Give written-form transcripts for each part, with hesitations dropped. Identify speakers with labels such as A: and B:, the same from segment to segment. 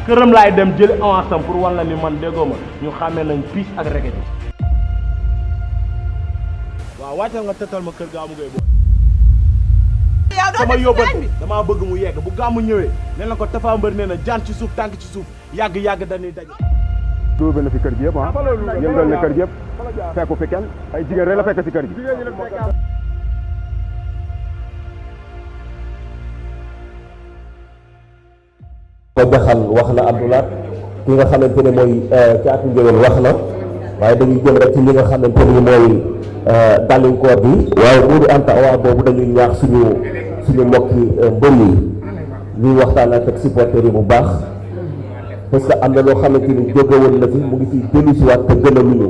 A: këram laay dem jël avance am pour wan la ni man déggoo ma ñu xàmmee nañ piis ak reket yi. waaw wàccal nga tëtal ma kër Gamou Gueye booy. sama yóbbal damaa bëgg mu yegg bu Gamou ñëwee nee na ko Tapha Mbeur nee na jaan ci suuf tànk ci suuf yàgg dañuy daje.
B: dóobe na fi kër gi yëpp ah yëngal na kër gi yëpp fekku fi kenn ay jigéen rek la fekk si kër gi.
C: ko jaxal wax na Abdoulaye ki nga xamante ne mooy caatu ngéwél wax na waaye dañuy jëm rek ci li nga xamante ni mooy dàllinkoor bi waaye Modou Anta Awa boobu dañuy ñaax suñu mbokki mbër yi ñuy waxtaan ak supporters yi bu baax parce que am na loo xamante ni jóge woon na fi mu ngi fi dellu si waat te gën a luñu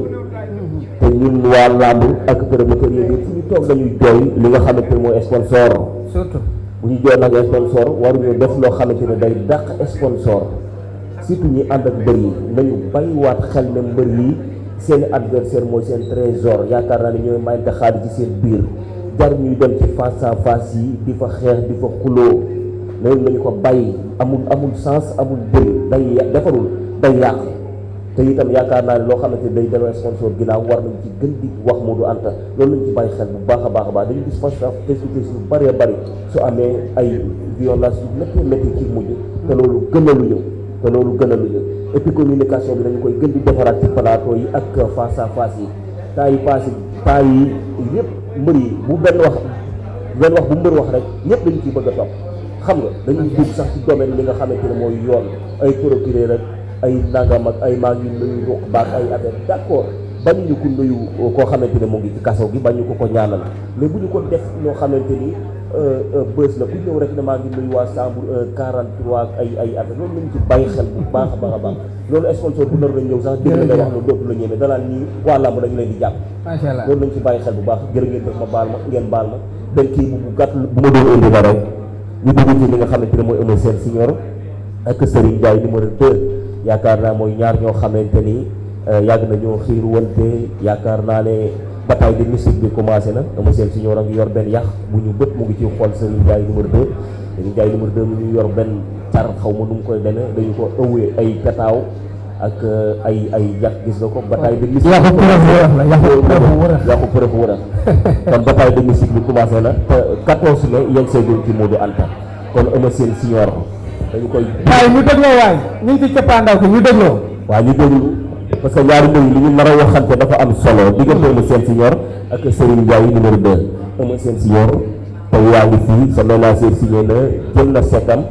C: te ñun waa làmb ak promoteurs yi fu ñu toog dañuy jooy li nga xamante ni mooy sponsor surtout bu ñu jooy nag sponsor waruñu def loo xamante ne day dàq sponsor surtout ñi ànd ak mbër yi nañu bàyyiwaat xel ne mbër yi seen adversaire mooy seen trésor yaakaar naa ne ñooy mayante xaalis ci seen biir jar ñuy dem ci face à face yi di fa xeex di fa xuloo loolu nañu ko bàyyi amul sens amul bëri day defarul day yàq te itam yaakaar naa ne loo xamante ne day demee sponsor ginnaaw war nañ ci gën di wax Modou Anta loolu lañ ci bàyyi xel bu baax a baax dañu gis face à face yu bëree bëri su amee ay violence yu métti ci mujj te loolu gënaluñu et puis communication bi dañu koy gën di defaraat ci plateau yi ak face à face yi temps yi passé temps yi yëpp mbër yi bu benn wax bu mbër wax rek ñëpp dañu ciy bëgg a topp xam nga dañuy dugg sax ci domaine li nga xamante ne mooy yoon ay procureur rek ay nangam ak ay maa ngi nuyu ruq baak ay affaire d'accord bañu ñu ko nuyu koo xamante ne mu ngi ci kaso gi bañu ko ñaanal mais bu ñu ko def loo xamante ni bës la bu ñëw rek ne maa ngi nuyu waa Sambour 43 ak ay affaire loolu lañu ci bàyyi xel bu baax a baax loolu sponsor bu nar na ñëw sax dégg nga wax ne dootu la ñëwee danaan nii waa làmb dañu leen di jàpp macha Allah loolu lañu ci bàyyi xel bu baax jërë ngeen def ma baal ma ngeen baal ma benn kii bu gàtt bu ma doon indi la rek ñu dugg ci li nga xamante ne mooy Eumeu Sène Senior ak Serigne Ndiaye numéro 2 yaakaar naa mooy ñaar ñoo xamante ni yàgg nañoo xiir wante yaakaar naa ne bataille de mystique bi commencé na Eumeu Sène Senior a ngi yor benn yax bu ñu bët mu ngi ci xool Serigne Ndiaye numéro 2 Serigne Ndiaye numéro 2 mu ngi yor benn car xaw ma nu mu koy demee dañu ko ëwee ay kataaw ak ay yax gis nga ko bataille de mystique yaxu preuve wërax kon bataille de mystique bi commencé na te 14 mai yegg seegul ci Modou Anta kon Eumeu Sène Senior dañu koy
D: waaye ñu dégloo waay ñu ngi ci cappaandaw ko ñu dégloo
C: waaw ñu déglu parce que ñaari mbir yi li ñu nar a waxante dafa am solo diggante Eumeu Sène Senior ak Serigne Ndiaye numéro 2 Eumeu Sène Senior tey yaa ngi fii sa ménagère signé na jël na setam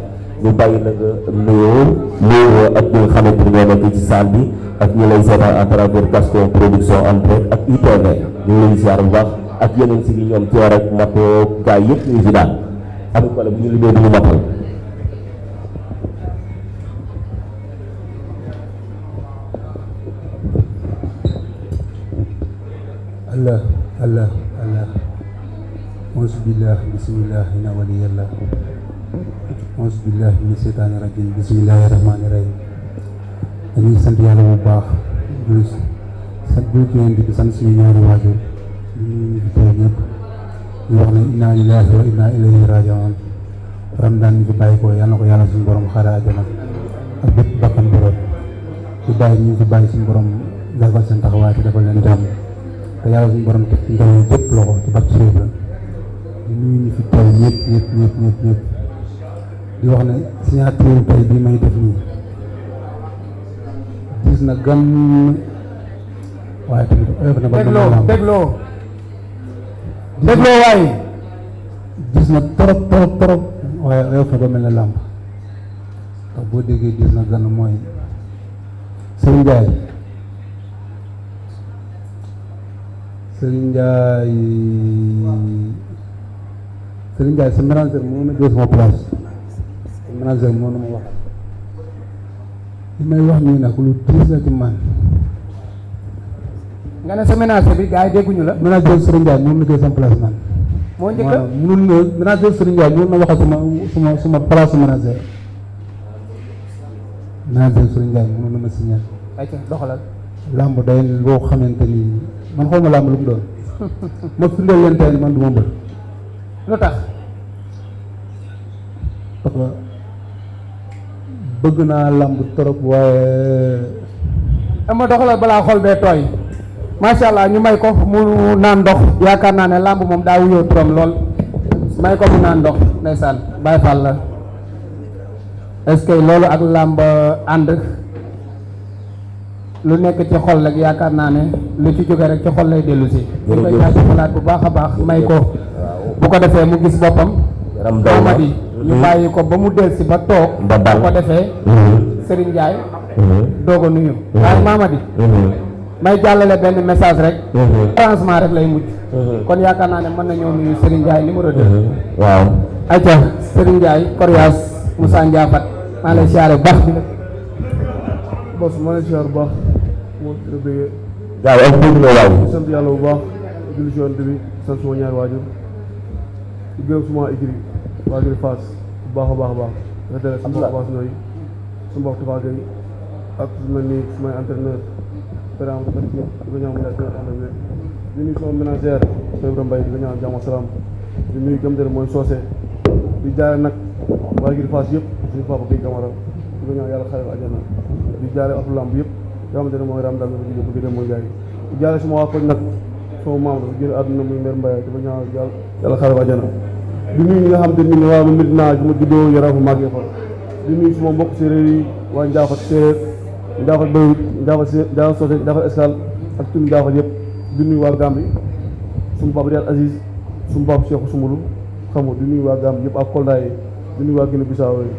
C: ñu bàyyi na nga nuyoo ak ñi nga xamante ni ñoo nekk ci salle bi ak ñi lay seetaan à travers Gaston Production en direct ak ITV ñu ngi leen di ziar bu baax ak yeneen si bi ñoom Thior ak Mato gaay yëpp ñu fi daal amul ko la bu ñu liggéey du ñu matal
E: Allah Allah Allah Auzubillah bismillah inna waliyallah Auzubillah mina seytaani rajim bismillahi rahmaani rahim dañuy sant yàlla bu baax sant bi sant suñu ñaari waajur ñu fi teew ñëpp ñu wax ne inna lillahi wa inna ilayhi raji'un Ramadan ñu fi bàyyi ko yàlla na ko yàlla suñu borom xaare àjjana ak bépp bakkan borom fi bàyyi ñu fi bàyyi suñu borom defal seen taxawaay te defal leen jàmm te yàlla suñu borom teg ci ndaw yi bépp loxo ci bàcc suuf la di nuyu ñu fi teew ñëpp di wax ne signature tey bii may def nii gis na gan waaye tamit oyof na ba
D: dégloo waaye
E: gis na trop waaye oyof na ba mel ne làmb ndax boo déggee gis na gan mooy Serigne Ndiaye sa manager moo ma jël sama place sa manager moo na ma wax li may wax nii nag lu diis la ci man
D: nga ne sa manager bi gars yi dégguñu la
E: manager Serigne Ndiaye moom la jël sama place man
D: moo njëkk a
E: mënul na manager Serigne Ndiaye mënul na waxal suma place manager Serigne Ndiaye mënul na ma signer
D: ayca doxalal
E: làmb day loo xamante ni man xaw ma làmb lu mu doon ma firndeel leen tey man du ma mbër lu tax parce que bëgg naa lamb trop waaye
D: ama doxalal balaa xol bee tooy macha allah ñu may ko mu naan ndox yaakaar naa ne lamb moom daa wuyoo turam lool may ko mu naan ndox ndeysaan Baye Fall la est-ce que loolu ak lamb ànd lu nekk ci xol rek yaakaar naa ne lu ci jóge rek ci xol lay dellu si ñu koy jaajëfalaat bu baax a baax may ko bu ko defee mu gis boppam Mamadi ñu bàyyi ko ba mu del si ba toog bu ko defee Serigne Ndiaye doog a nuyu waaye Mamadi may jàllale benn message rek arrangement rek lay mujj kon yaakaar naa ne mën nañoo nuyu Serigne Ndiaye numéro 2
C: waaw
D: ayca Serigne Ndiaye Coriace Moussa Ndiafat maa lay siyaare bu baax
F: bos maa lay siyaare bu baax moo la bëggee
C: gaaw ak dégg na waaw
F: sant yàlla bu baax julli si yonent bi sant suma ñaari waajur di gërëm suma écrit waajur Fass bu baax a baax a baax nga tere sama mbokk Fass nooyu su mbokk Tafa Gueye ak su mel ni sumay entraîneur par exemple di ko ñaan mu nekk entraîneur di nuyu sama ménagère Seydou Mbaye di ko ñaan jàmm salaam di nuyu gëm tere mooy soosé di jaare nag waajur Fass yëpp suñu papa Gueye Camara di ko ñaan yàlla xare ko àjjana di jaare ak lamb yëpp yoo xamante ne mooy ram daal na bëgg dem mooy jaay di jaare suma waa koñ nag sama maam dafa génn àdduna muy mère Mbaye di ko ñaan yàlla xare ko àjjana di nuyu ñi nga xam te ni waa ma Medina gi ma juddoo yaroo fa màggee fa di nuyu suma mbokk séeréer yi waa Ndiafat séeréer Ndiafat Bayut Ndiafat Socé Ndiafat Escale ak tund Ndiafat yëpp di nuyu waa Gambie suma papa Dial Aziz suma papa Cheikh Soumboulou xam nga di nuyu waa Gambie yëpp ak Kolda yi di nuyu waa Guinée Bissau yi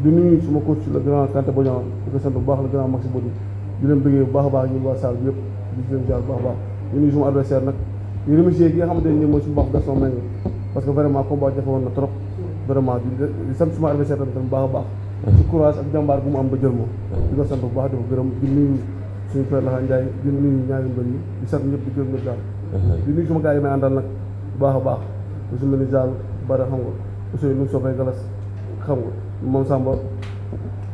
F: di nuyu suma coach le grand Kanté Bodian di ko sant bu baax le grand Maxi Bodi di leen bëggee bu baax a baax ñun waa salle bi yëpp di leen jaar bu baax a baax di nuyu suma adversaire nag di remercier ki nga xamante ne mooy suma baax Gaston Mbengue parce que vraiment combat jafe woon na trop vraiment di sant suma adversaire tamit bu baax a baax ci courage ak jàmbaar bu mu am ba jël moom di ko sant bu baax di ko gërëm di nuyu suñu frère Laxa Ndiaye di nuyu ñaari mbër yi di sant ñëpp di gërëm ñëpp daal di nuyu suma gars yi may àndal nag bu baax a baax su mel ni Zal Bara xam nga Ousseynou nu Sofay Galas xam nga moom Samba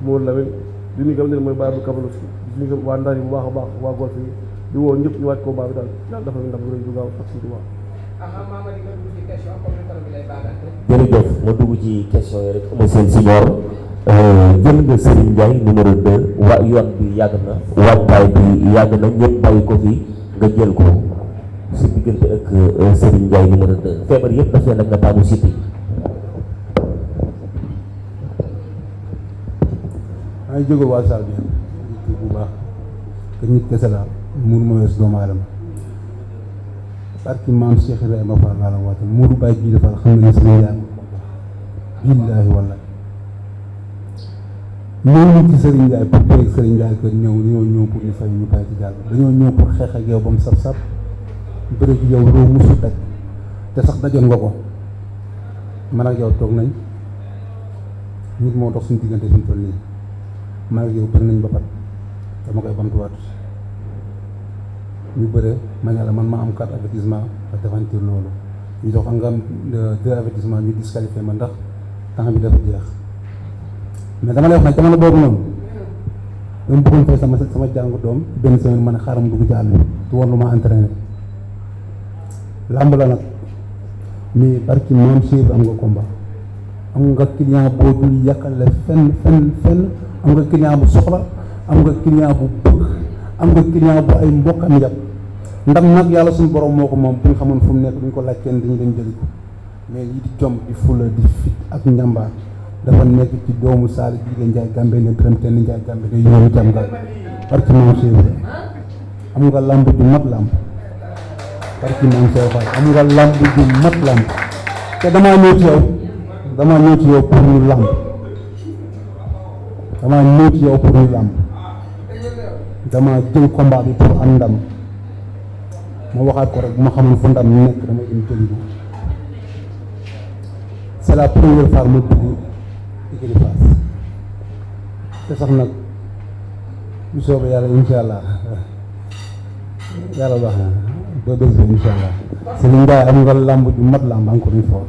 F: Mour Lamine di nuyu gam ne mooy Baye Abdou Kabalowski di nuyu waa Ndar yi bu baax a baax waa golf yi di woo ñëpp ñu waaj combat bi daal daal dafa ndam bu rëy bu gaaw ak suñu tubaab
C: jërëjëf ma dugg ci question yi rek ama seen siñoor jël nga Serigne Ndiaye numéro 2 wa yoon bi yàgg na waajtaay bi yàgg na ñëpp bàyyi ko fi nga jël ko si diggante ak Serigne Ndiaye numéro 2 feebar yëpp dafee nag nga taamu siti
E: maa ngi jógal waa saal bi bu baax te nit kese la mënu ma wees doomu aadama barki maam Cheikh Ibrahima Fall laa la waate Modou Baye bii defal xam nga ne sama yaay billaahi wallaahi ñëw ci Serigne Ndiaye pour tey Serigne Ndiaye kër dañoo ñëw pour ñu fay ñu bàyyi ci jàll dañoo ñëw pour xeex ak yow ba mu sab-sab bëre ci yow loo musu daj te sax dajoon nga ko man ak yow toog nañ nit moo dox suñu diggante suñu toll nii man ak yow bëri nañ ba pat dama koy bamtuwaat ñu bëre ma ne la man ma am 4 avertissement ba defantir loolu ñu dox nga am 2 avertissement ñu disqualifié ma ndax temps bi dafa jeex mais dama lay wax nag jamono boobu noonu dama bëggoon fay sama jàngu doom benn semaine ma ne xaaral ma dugg ci àll bi te war lu ma entraîné làmb la nag mais barki maam Cheikh am nga combat am nga client boo dul yàqale fenn am nga client bu soxla am nga client bu bëgg am nga client bu ay mbokkam yàpp ndam nag yàlla suñu borom moo ko moom bu ñu xamoon fu mu nekk duñ ko laaj kenn dañu dem jëli ko mais lii di jom di fula di fit ak njàmbaar dafa nekk ci doomu Saali Jigéen Njaay Gambe ne Biram Tenn Njaay Gambe day yóoru jam nga barki maam Cheikh am nga lamb ju mat lamb barki maam Cheikh am nga lamb ju mat lamb te damaa ñëw ci yow pour ñu lamb damaa jël combat bi pour am ndam ma waxaat ko rek bu ma xamoon fu ndam nekk damay dem jëli ko c'est la première fois ma dugg écurie Fass te sax nag bu soobee yàlla incha allah yàlla baax na ba bés bi incha allah Serigne Ndiaye am nga lamb ju mat lamb encore une fois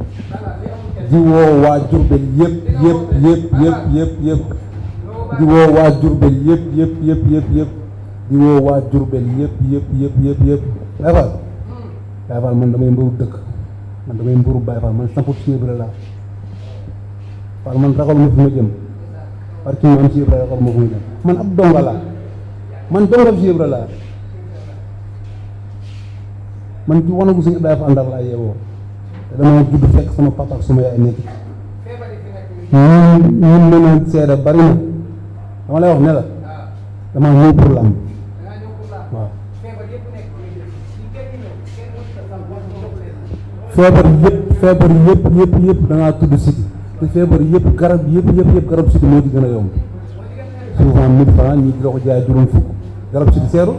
E: di woo waa Diourbel yëpp di woo waa Diourbel yëpp di woo waa Diourbel yëpp Baye Fall man damay mburu dëkk man damay mburu Baye Fall man sampu ci bi la Fall man ragal ma fi ma jëm parce que am si Ibra xol ma fu muy dem man ab donga laa man dongab si Ibra laa man ci wanagu suñu Ibrahima Fall Ndar laa yeewoo te dama judd fekk sama papa ak sama yaay nekk ñun mën a seede bari na dama lay wax ne la dama ñëw pour làmb waaw feebar yëpp da ngaa tudd siti te feebar yëpp garab yëpp garab siti moo ci gën a yomb souvent 1000 francs ñi di la ko jaay juróom fukk garab siti seeru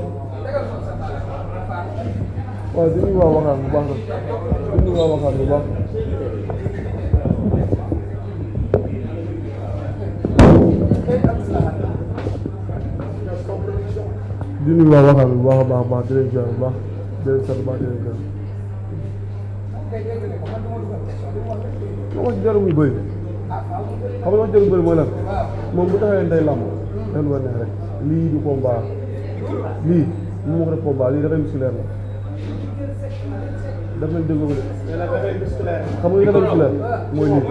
F: waaw di nuyu waa waxaan bu baax nag di nuyu waa waxaan bu baax di nuyu waa waxaan bu baax a baax di leen jaar bu baax di leen sant baax di leen gërëm wax jaru muy bëri xam nga wax jaru bëri mooy lan moom bu taxawee day làmb dañ war neex rek lii du combat lii mu ma ko def combat lii dafay musculaire la daf leen déggoo ko de xam nga dafay musculaire mooy lii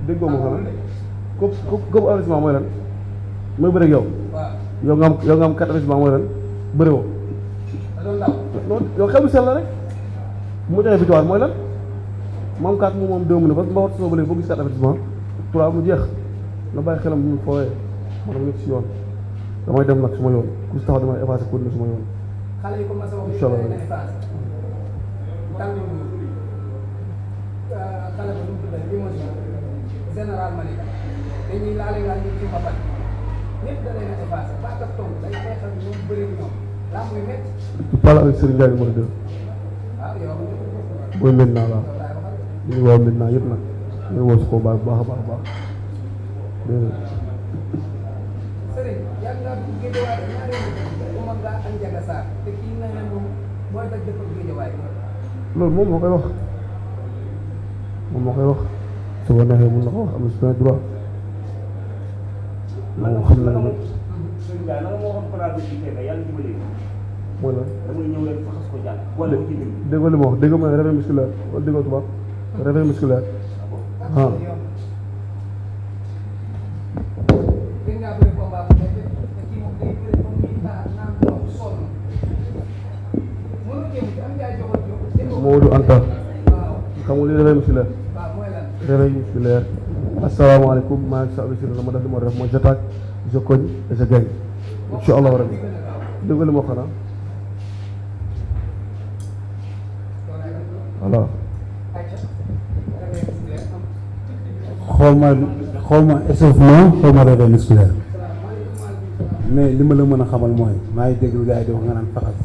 F: déggoo ma xanaa këpp avertissement mooy lan mooy bëri ak yow nga am 4 avertissement mooy lan bëri woo non yow xel bu sell la rek bu mu joxee victoire mooy lan moom 4 moom 2 mu ne parce que mbaxat soo bëlee foo gis 4 avertissement 3 mu jeex na bàyyi xelam bu ñu fooyee ma dama nekk si yoon damay dem nag suma yoon ku si taxaw damay effacé ko ne suma yoon incha allah
D: général Malika dañuy laale nga ñu ci mbapat ñëpp da leen a effacé ba ak tong day xeexal ñoom bëri ñoom laa muy métti
F: tu parles avec Serigne Ndiaye numéro 2
D: waaw yow
F: mooy maintenant la ñu ngi woo maintenant yëpp nag ñu ngi woo si combat bu baax a baax a baax dégg nga
D: Serigne yàgg ngaa dugg Géejawaay ñaari Oumar Nga ak Ndiaga Sarr te kii na ne moom mooy daj dëkk Géejawaay
F: loolu moom moo koy wax moom moo koy wax su ko neexee mun na ko wax am na si plein droit moom xam na ne mooy lan déggoo li ma wax déggoo ma ne réveil musculaire wala déggoo tubaab réveil musculaire ah
D: dégg ngaa bëri combat bu nekk te kii moom day bëri comme ni taa naan doon sonn mënul jéem am jaay joxoon
F: Modou Anta xam nga li réveil musculaire
D: waaw mooy lan
F: réveil musculaire asalaamaaleykum maa ngi sa abisina dama def li ma def mooy j'attaque je cogne et je gagne incha allah rabbi déggoo li ma wax xanaa voilà
E: xaw ma échauffement xaw ma réveil musculaire mais li ma la mën a xamal mooy maa ngi déglu gars yi di wax nga naan faxas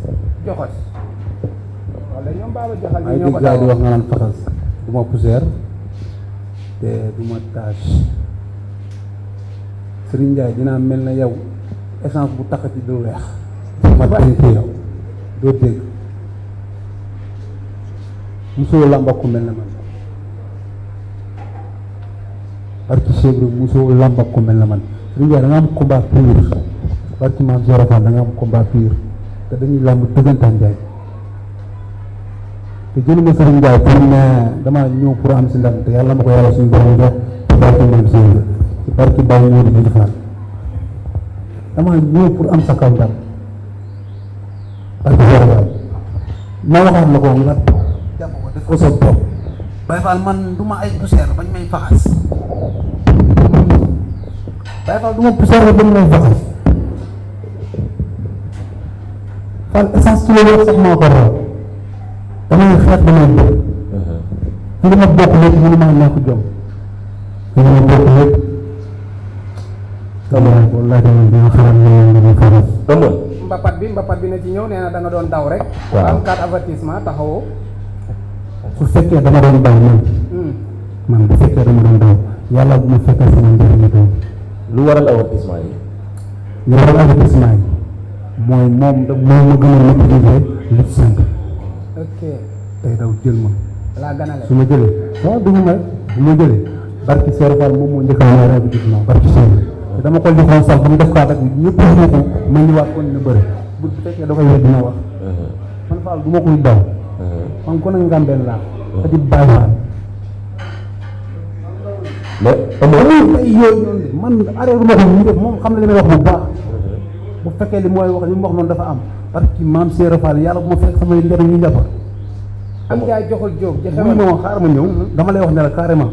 D: joxos wala ñoom baaba joxal
E: maa ngi déglu gars yi di wax nga naan faxas du ma poussière te du ma tâche Serigne Ndiaye dinaa mel na yow essence bu taxati du weex ma tënk yow doo dégg musoo làmba ku mel na man barki Cheikh musoo làmba ku mel na man Serigne Ndiaye da nga am combat pur barki maam Zoro Fall da nga am combat pur te dañuy làmb dëggantaan Ndiaye te jëluma Serigne Ndiaye pour ne dama ñëw pour am si ndam te yàlla ma ko yàlla suñu borom jox ci barki maam Cheikh ci barki Baye Modou Diouf Fall dama ñëw pour am sa kaw ndam barki Zoro Fall ma waxaat la ko nga jàpp ko def ko sa bopp Baye Fall man du ma ay poussière bañ may faxas Baye Fall du ma poussière bañ may faxas Fall essence ci loolu sax maa ko raw damay xeet damay bëgg ci li ma bokk lépp mënu maa ñàkk jom ci li ma bokk lépp wallahi wallahi dina xaram ne ñu faxas
D: mbapat bi na ci ñëw nee na da nga doon daw rek am 4 avertissement taxawoo
E: su fekkee dama doon daw man bu fekkee dama doon daw yàlla bu ma fekkee sama njëriñu doom
C: lu waral avertissement yi
E: li waral avertissement yi mooy moom da moo ma gën a maîtriser lutte simple
D: ok
E: tey daw jël ma
D: laa ganale
E: su ma jëlee waaw dugg ma bu ma jëlee barki Seer Fall moom moo njëkk a may avertissement barki Seer te dama ko defoon sax ba mu def kaa rek ñëpp xuuxu ma ñëwaat kon ne bëri bu fekkee da koy wér dina wax man Fall du ma koy daw man ko nag ngambeel laa te di bàyyi waat
C: mais amul
E: ay yooyu noonu de man arrêté ma ko ñu def moom xam na li may wax bu baax bu fekkee li mooy wax li mu wax noonu dafa am parce que maam Cheikh Fall yàlla bu ma fekk samay njëriñ ñu njaboot
D: am jaay joxul jóg
E: bu ñu ma xaar ma ñëw dama lay wax ne la carrément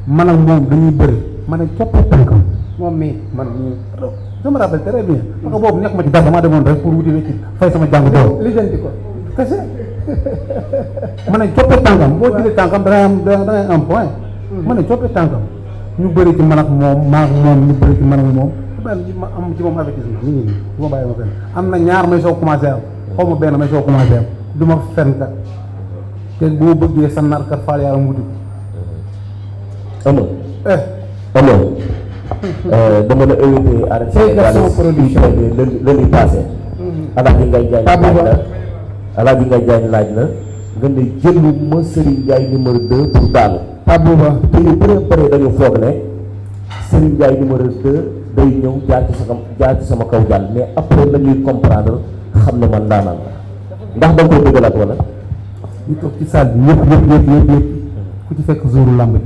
E: man ak moom dañuy bëri ma ne coppe tànkam
D: moom mii
E: man je me rappelle très bien parce que boobu nekk ma ci dara damaa demoon rek pour wuti wecci fay sama jàng doom
D: lijjanti ko
E: kese ma ne coppe tànkam boo jëlee tànkam dangay am point ma ne coppe tànkam ñu bëri ci man ak moom maa ak moom ñu bëri ci man ak moom benn ma am ci moom avertissement nit ñi nii du ma bàyyi ma fenn am na ñaar may soo commencé am xaw ma benn may soo commencé am du ma fenn kat te bu ma bëggee sa nar kat faal yàlla mu dugg
C: amul dama la invité à lundi passé Alaaji Ngay Jaañ laaj la Alaaji Ngay Jaañ laaj la nga ne jëlu ma Serigne Ndiaye numéro 2 pour daanu
E: Abouba
C: te ñu bëre dañu foog ne Serigne Ndiaye numéro 2 day ñëw jaar ci sama kaw jàll mais après la ñuy comprendre xam ne man daanaan la ndax da nga koy dëggalaat wala
E: ñu toog ci salle bi ñëpp ku ci fekk jouru lamb ji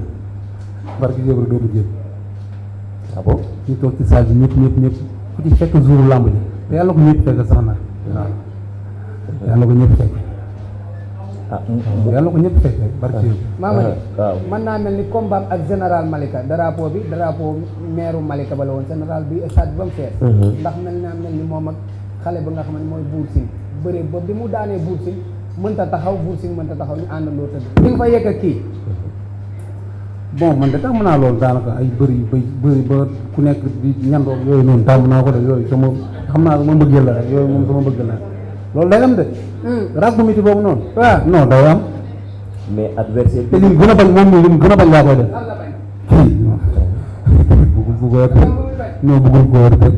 E: barki jéem rek dootu jéem
C: ah bon
E: ñu toog ci salle bi ñëpp ku ci fekk jouru lamb ji te yàlla ko ñëpp fekk sax nag waaw yàlla ko ñëpp fekk yàlla ko ñëpp fekk barki
D: maama
C: waaw
D: mën naa mel ni combat ak général Malika drapeau maire Malika ba la woon général bi stade bi ba mu fees ndax mel ni moom ak xale ba nga xam ne mooy Buur Sine bëre ba bi mu daanee Buur Sine mënta taxaw Buur Sine mënta taxaw ñu àndandoo tëdd li nga fa yegg ak kii
E: bon man de tàmm naa loolu daanaka ay bëri ba ku nekk di ñandoog yooyu noonu tàmm naa ko de yooyu sama xam naa ma mbëggeel la rek yooyu moom sama mbëggeel la loolu day am de rag bu miti boobu noonu waaw non day am
C: mais adversaire
E: te lim gën a bañ moom mii lim gën a bañ laa koy def bëggul ko wërtal non bëggul ko wërtal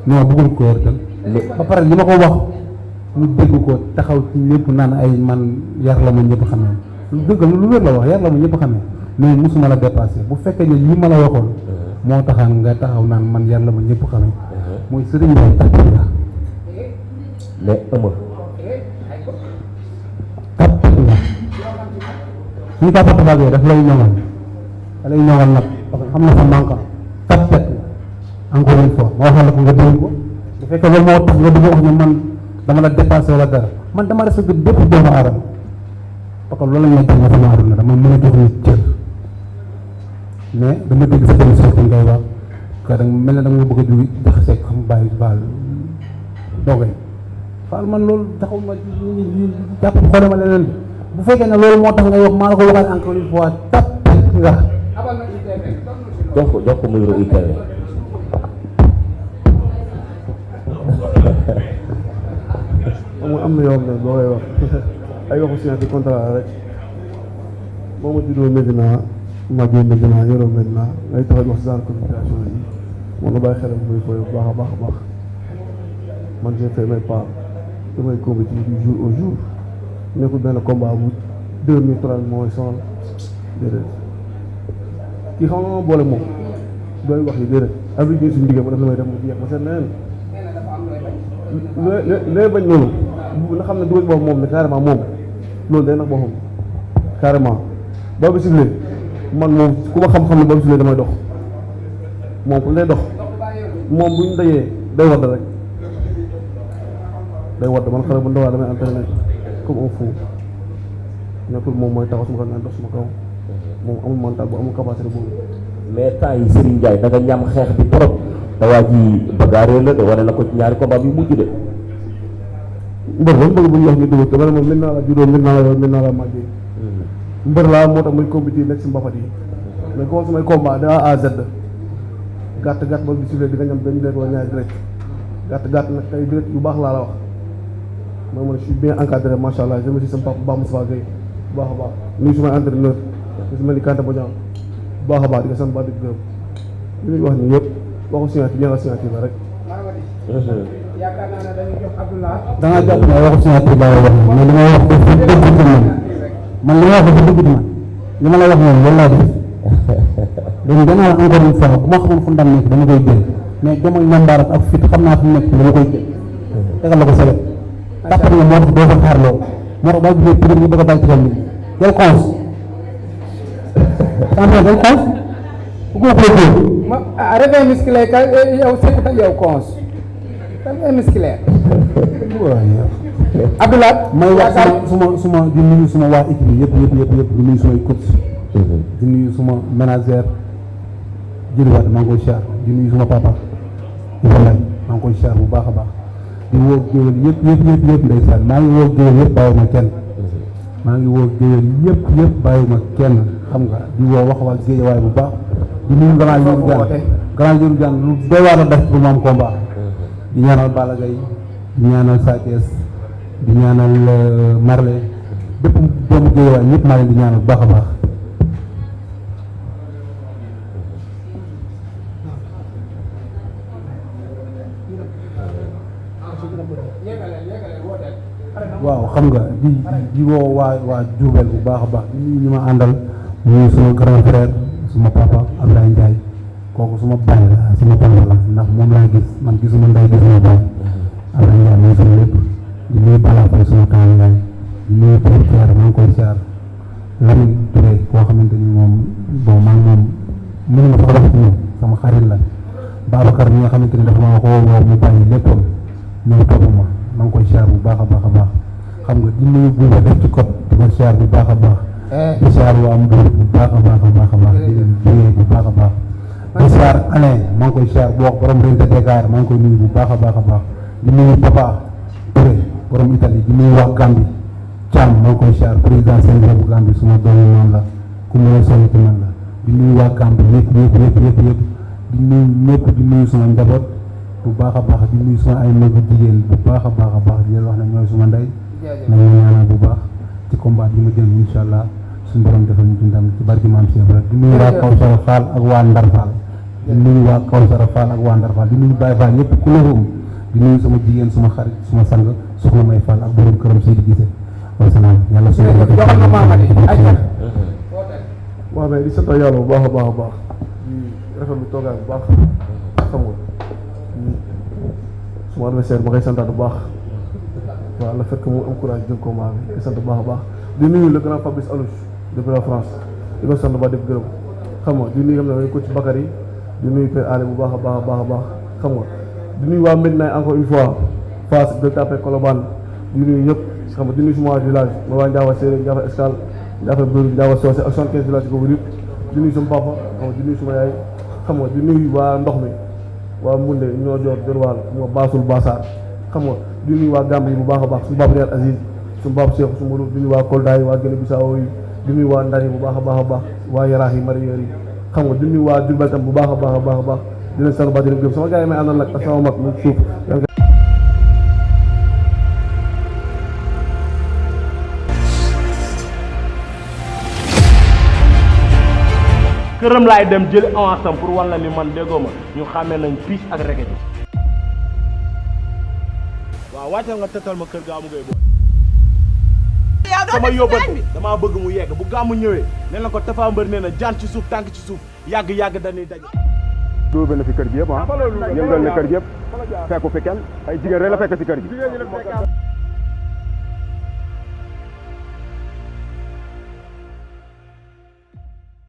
E: non bëggul ko wërtal ba pare li ma ko wax mu dégg ko taxaw ci ñëpp naan ay man yar la ma ñëpp xamee lu dëgg lu wér la wax yar la ma ñëpp xamee mais musuma la dépassé bu fekkee ne li ma la waxoon moo taxaan nga taxaw naan man yar la ma ñëpp xamee mooy sëriñ bi tàpp la
C: mais ëmb
E: tàpp la suñu tàppatu bagee daf lay ñoŋal nag parce que xam na sa manquant tàppet la encore une fois ma waxal la ko nga dégg ko bu fekkee loolu moo tax nga bëgg wax ne man dama la dépassé wala dara man dama respecté bépp doomu aadama parce que loolu la ñuy jàng sama àdduna dama mën a jox nit cër mais dama dégg sa benn soxla ngay wax que da mel ne da nga bëgg a jóge jaxase xam bàyyi baal doogay faal man loolu taxaw ma jàpp xoole ma leneen bu fekkee ne loolu moo tax ngay wax maa la ko waxaat encore une fois tapet nga
C: jox ko muy ro ITV
F: am na yoo xam ne boo koy wax ay waxu signature contrat rek boo ma juddoo Medina màggee Medina yoroo Medina ngay taxaw wax si genre communication yi moom la bàyyi xelam muy koy bu baax a baax a baax man j'ai fait mes pas damay compétir du jour au jour nekkul benn combat bu 2 minutes 30 mooy sonal déedéet kii xam nga ma boole moom dooy wax yi déedéet avec bi suñu liggéey ma def la may def mu jeex ma seet neneen looy bañ noonu nga xam ne dugal boobu moom ne carrément moom loolu day nax boppam carrément boobu siflee man moom ku ma xam-xam ne boobu siflee damay dox moom pour lay dox moom bu ñu dajee day wadd rek day wadd man xale bu ndawaa damay entraîné comme un fou nekkul moom mooy taxaw suma xam ne dox suma kaw moom amul mental bu amul capacité boobu
C: mais temps yi Serigne Ndiaye da nga ñam xeex bi trop te waa ji bagaaree la de wane na ko ci ñaari combat bi mujj de
F: mbër ba bëgg bu ñu wax ñu dugg te man moom mën naa la juróom mën naa la yow mën naa la màggee mbër laa moo tax muy compétir nekk si mbapat yi mais comme samay combat de A à Z gàtt ba bi siflee di nga ñam benn direct wala ñaari direct gàtt nag tey direct yu baax laa la wax mooy man je suis bien encadré macha allah je me suis sama papa Ba Moussa Gueye bu baax a baax nuyu sumay entraîneur su mel ni Kanté Bodian bu baax a baax di nga sant ba di gërëm li ñuy wax nii yëpp waxu signature ñaar signature la rek
D: yaakaar naa ne dañuy jox Abdoulaye
E: da ngaa jàpp ne waxu signature laa wax mais li may wax dafa dëgg ci man li may wax dafa dëgg ci man li ma la wax moom loolu laa def léegi danaa la encore une fois bu ma xamoon fu ndam nekk dama koy jël mais dama ñambaar ak fit xam naa fu mu nekk dama koy jël tegal la ko sebet tàppat nga moo tax doo ko xaar loolu moo tax baa gisee peut-être ñu bëgg a bàyyi ci xel nit del xons champion del xons bu ko
D: ma réveil musculaire ka yow sekk yow cons réveil musculaire Abdoulaye
E: may wax suma di nuyu suma waa équipe yi yëpp di nuyu sumay coach di nuyu suma manager jëliwaat maa ngi koy siyaar di nuyu suma papa Ibrahima maa ngi koy siyaar bu baax a baax di woo géwél yëpp ndeysaan maa ngi woo géwél yëpp bàyyiwuma kenn maa ngi woo géwél yëpp bàyyiwuma kenn xam nga di woo wax waa géejawaay bu baax di nuyu grand Lirou Diane lu doy waar a def pour mu am combat di ñaanal Balla Gaye di ñaanal Sa Thiès di ñaanal Marley bépp doomu géejawaay ñëpp maa leen di ñaanal bu baax a baax waaw xam nga di woo waa Diourbel bu baax a baax di nuyu ñu ma àndal ñu suma grand frère suma papa Abdoulaye Ndiaye kooku suma baay la suma papa la ndax moom laa gis man gisuma ndey gisuma baay Abdoulaye Ndiaye mooy sama lépp di nuyu Bala Faye suma kaan Ndiaye di nuyu Pape Thiar maa ngi koy siyaar Lamine Touré koo xamante ni moom bon maa ngi moom mënu ma sax wax ci moom sama xarit la Babacar mi nga xamante ni dafa maa ko woo mu bàyyi léppam ñëw topp ma maa ngi koy siyaar bu baax a baax a baax xam nga di nuyu bu def ci code di ko siyaar bu baax a baax di siyaar waa Mbour bu baax a baax a baax a baax di leen jiyee bu baax a baax di siyaar Alain maa ngi koy siyaar bu wax borom Rente Dakar maa ngi koy nuyu bu baax a baax a baax di nuyu Papa Touré borom Italie di nuyu waa Gambie Thiam maa ngi koy siyaar président Sénégal bu Gambie suma doomu noonu la ku mu la sonn ci man la di nuyu waa Gambie yëpp di nuyu ñëpp di nuyu suma njaboot bu baax a baax di nuyu suma ay mbokku jigéen bu baax a baax di leen wax ne ñooy suma ndey nañu ñaanal bu baax ci combat bi ma jëm incha allah suñu borom defal ñu ci ndam ci barki maam Cheikh rek di nuyu waa Kawsara Fall ak waa Ndar Fall di nuyu waa Kawsara Fall ak waa Ndar Fall di nuyu Baye Fall yëpp ku lëfum di nuyu sama jigéen suma xarit suma sang soxna May Fall ak borom këram Seydi Gissé wasalaam yàlla su
F: waaw mais di sant yàlla bu baax a baax di rafetlu toogaay bu baax xam nga suma adversaire ma koy santaat bu baax waaw le fait que mu am courage jël combat bi di sant bu baax a baax di nuyu le grand Fabrice Alouche depuis la France di ko sant ba def gërëm xam nga di nuyu xam ne mooy coach Bakary di nuyu Père Allé bu baax a baax xam nga di nuyu waa Médina encore une fois Fass de Tapé Colobane di nuyu ñëpp xam nga di nuyu suma village ma waa Ndiawa Séeréer Ndiawa Escale Ndiawa Bër Ndiawa Socé ak 75 village ko yëpp di nuyu suma papa xam nga di nuyu suma yaay xam nga di nuyu waa ndox mi waa Mbunde ñoo jor Jërwaal xam nga Baasul Basaar xam nga di nuyu waa Gambie bu baax a baax suñu baabu Riyad Aziz suñu baabu Cheikh su Mbourou di nuyu waa Kolda yi waa Guinée Bissau yi di nuyu waa Ndar yi bu baax a baax waa Yaraax yi Mareyeur yi xam nga di nuyu waa Diourbel tam bu baax a baax di leen sant ba di leen gëm sama gars yi may àndal nag ak sama mag mu suuf
A: këram laay dem jëli avance am pour wan la ni man déggoo ma ñu xàmmee nañ piis ak reket bi waaw wàccal nga tëtal ma kër Gamou Gueye booy sama yóbbal damaa bëgg mu yegg bu Gamou ñëwee ne na ko Tapha Mbeur nee na jaan ci suuf tànk ci suuf yàgg dañuy daje
B: duubal na fi kër gi yëpp yëngal na kër gi yëpp fekku fi kenn ay jigéen rek la fekk si kër gi